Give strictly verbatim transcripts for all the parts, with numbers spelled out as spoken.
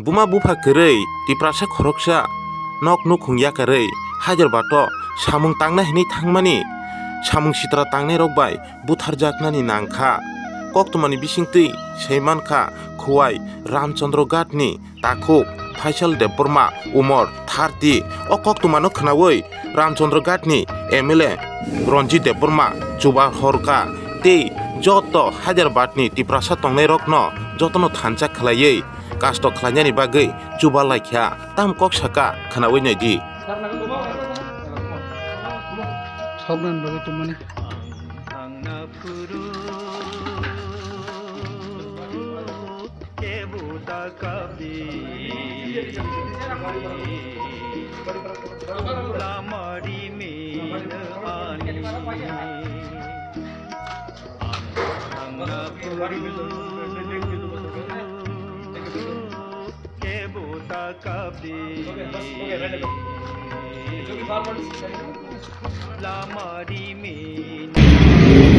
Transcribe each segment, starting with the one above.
Buma bupha kwrwi Tiprasa khoroksa nok nukhung yakarwi Hyderabad-o samung tangna hinwi thangmani samung sitra tangnairok bai butharjaknani nangkha. Koktwmani bisingtwi saimankha Khowai Ramchandra Ghat-ni takhuk Faisal Debbarma, umor thirty. O koktwmano khwnawi Ramchandra Ghat-ni M L A Ranjit Debbarma chuba horkha tei joto Hyderabad-ni Tiprasa tongnairokno jotono thansa khlaiwi kasto khlainani bagwi chuba laikha. Tam kok saka khwnawi naidi. Soknani bagwi tongmani.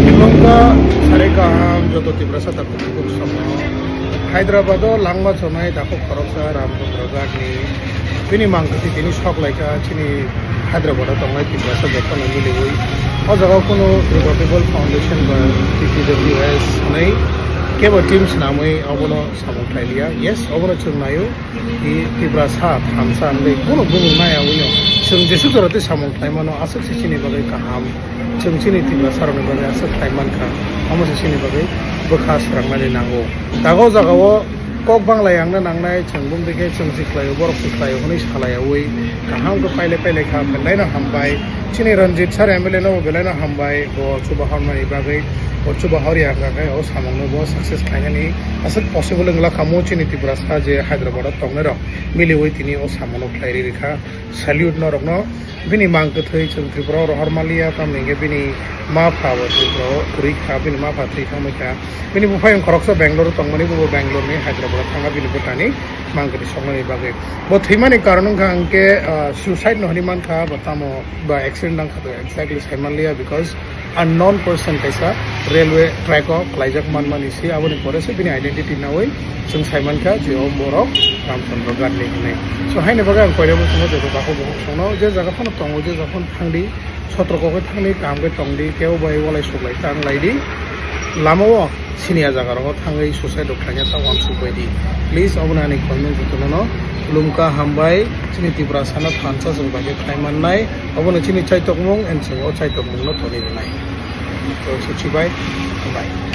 Khulumkha sarai kaham joto Tiprasa takhuk bukhuk samung. Hyderabad-o langma chonai takhuk khoroksa Ramchandra Ghat-ni bini mangkwthwi tini sok laikha chini Hyderabad-o tongnai Tiprasa jotono miliwi. O jaga kunu Revival Foundation ba T T W S hwnwi kebo team swnamwi obono samung khlai liya. Yes, obono chwng naio. I Tiprasa thansa hwnwi bono bumung naiyawi no chwng jesu jora tei samung khlai mano, aswk se chini bagwi kaham. Chwng chini Tiprasa rokni bagwi aswk khlai mankha, omo se chini bagwi bwkha swrangnani nango. Tago jagao kok bangla yangna nangnai, chwng bumdi khe chwng si khlaio, borok si khlaio hwnwi salaiyawi kaham khe pailai pailai kha, belai no hambai. Chini Ranjit sir M L A no bo belai no hambai, bo chuba hormani bagwi, bo chuba horya hwnkha khe o samung no bo success khlainani aswk possible wngla kha mo chini Tiprasa je Hyderabad o tongnai rok. Miliwi tini o samono khlai ri rikha. Salute norokno. Bini mang kwthwi chwng Tripura o rohor maliya, tamni hwnkhe bini ma pha bo Tripura o kwrwi kha, bini ma pha thwi thangbai kha. Bini buphai wng khoroksa Bangalore o tongmani, bo Bangalore ni Hyderabad o thangkha bini bwtani mang kwthwi soknani bagwi. Bo thwimani karon wngkha hwnkhe, ah, suicide no hinwi mankha, bo tamo ba accident wngkha, to exactly sai manliya, because unknown person kaisa railway track o khlaijak manmani se, aboni pore se bini identity naui chwng sai mankha je o borok Ramchandra Ghat ni hinwi. So haini bagwi ang koirebo chwngno joto takhuk bukhuk songno je jaga phano tongo, je jaga phano thangdi, sotroko khe thangdi, kaham khe tongdi, kebo bai walai suklai tang laidi. Lama o siniya jaga rogo thangwi suicide rok khlaina ta uansuk bai di. Please, obono ani comment jotono no khulumkha, hambai. Chini Tiprasa no thansa chwng bai khe khlai mannai. Obono chini chaitokmung, and chwng o chaitokmung no toni rwnai. To, suchi bai, hambai.